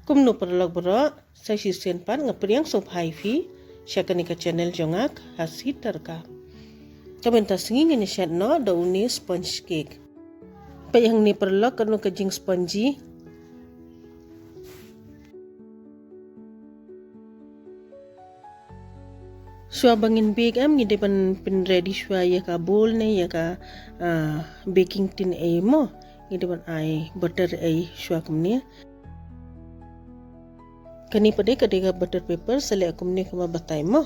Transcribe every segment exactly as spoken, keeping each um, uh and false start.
Kumno paralok baroh, sa shisien pat nga pdiang sngewbha ïa phi sha kane ka channel jong nga, Hasi Tarka. Ka mynta sngi ngin ïa shet noh da une sponge cake. Peit hangne paralok, kano ka jing spongy. Shuwa ba ngin bake em, ngi dei ban pyn ready shuwa ïa ka bowl ne ïa ka, ah, baking tin ei mo. Ngi dei ban ai butter ei shuwa kumne. Kane pat de ka dei ka butter paper, sa leh kumne kumba batai mo.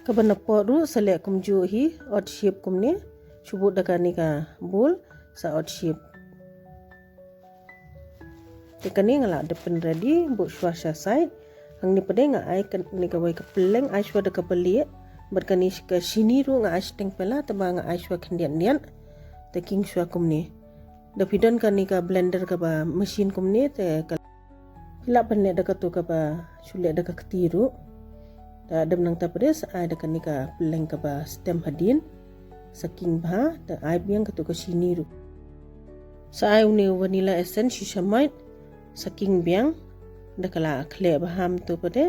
Kaba na pot ruh sa leh kumjuh hi, odd shape kumne, shu bud da kane ka bowl, sa odd shape. Te kane nga la dep pyn ready, bud shuwa sha side. Hangne pat de nga ai kane kawei ka pylleng, ai shuwa da kaba lieh, bad kane ka shini ruh nga ai shiteng pela, te ba nga ai shuwa khyndiat khyndiat. Te king shuwa kumne. Da phi don kane ka blender kaba machine kumne, te ka phi lah ban leh da kato kaba shu leh da ka kti ruh. Te hadien nangta pat de sa ai da kane ka pylleng kaba stem hadien, sa king bha, te ai biang kato ka shini ruh. Sa ai une vanilla essence shi shamoit, sa king biang, da ka la khleh bha mo to pat de.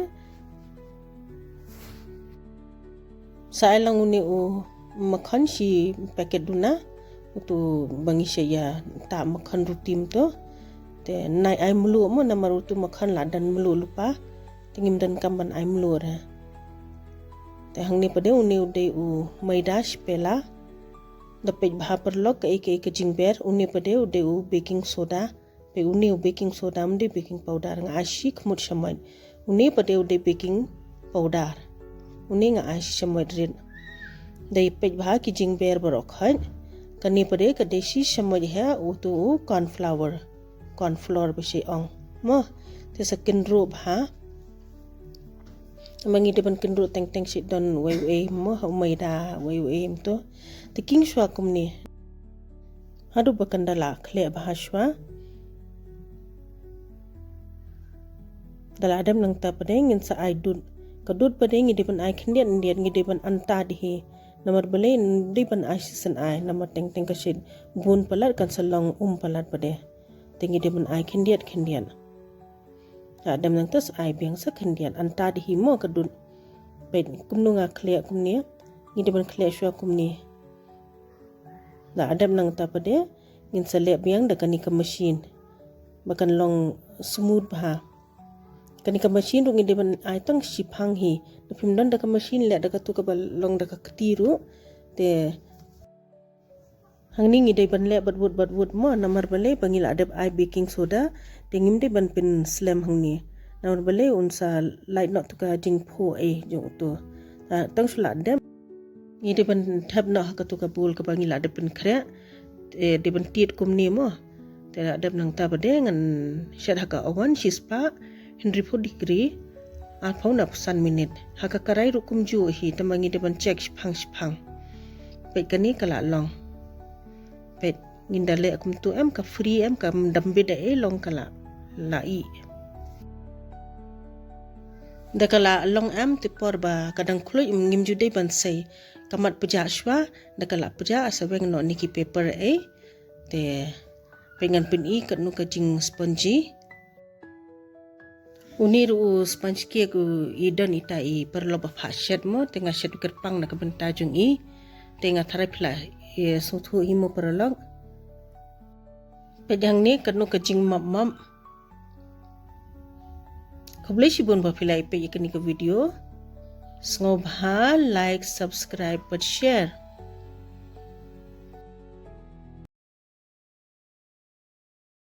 Sa ai lang une u makkhan shi packet duna, uto ba ngi shait ïa tah makkhan ruti mo to. Te nai ai mluh mo, namar uto makkhan la don mluh lypa. Te ngim donkam ban ai mluh re. Te hangne pat de une u dei u maida shi pela. Da peit bha paralok, kaei kaei ka jingber, une pat de u dei u baking soda. Peit une u baking soda, ym dei baking powder, nga ai shi khmut shamoit. Une pat de u dei baking powder. Une nga ai shi shamoit rit. Da peit bha ki jingber baroh khoit. Kane pat de ka dei shi shamoit hi uto u corn flour. Corn flour ba shi ong. Mo, te sa kynruh bha. Te ma ngi dei ban kynruh teng teng shi don wei wei mo, ha u maida wei wei mo to. Te king shuwa kumne. Haduh ba kan da la khleh bha shuwa. Da la hadien nangta pat de ngin sa ai dud. Ka dud pat de ngi dei ban ai khyndiat khyndiat, ngi dei ban antad hi. Namar balei ngi dei ban ai shisien ai, namar teng teng ka shait bun palat kan sa long um palat pat de. Te ngi dei ban ai khyndiat khyndiat. Da hadien nangta sa ai biang sa khyndiat, antad hi mo ka dud. Peit kumno nga khleh kumne. Ngi dei ban khleh shuwa kumne. Da hadien nangta pat de ngin sa leh biang da kane ka machine ba kan long smooth bha. Kane ka machine ruh ngi dei ban ai tang shiphang hi. Da phim don da ka machine, leh da kato kaba long da ka kti ruh. Te hangne ngi dei ban leh bad wut bad wut mo, namar balei, ba ngi la dep ai baking soda. Te ngim dei ban pynslem hangne. Namar balei, un sa lait noh to ka jingphuh ei jong uto. Te tang shu la dep. Ngi dei ban thep noh ha kato ka bowl kaba ngi la dep pynkhreh. Te dei ban tied kumne mo. Te la dep nangta pat de ngan shet ha ka oven shispah hynriewphew degree, arphew na phew san minit. Ha ka karai ruh kumjuh hi, te ma ngi dei ban check shiphang shiphang. Peit kane ka la long. Peit, ngin da leh kumto em, ka free em, ka dam bit da ei long ka la, la ih. Da ka la long em, te por ba ka dang khluit, ngim ju dei ban sei. Ka mat pjah shuwa, da ka la pjah, sa weng noh ne ki paper ei. Te peit ngan pyni katno ka jing spongy. Une ruh u sponge cake u i don ita i paralok ba phah shet mo, te nga shet u kyrpang na ka bynta jong i. Te nga tharai phi la i sngewthuh hi mo paralok. Peit hangne katno ka jing map map. Khublei shibun ba phi la i peit ïa kane ka video. Sngewbha like, subscribe bad share.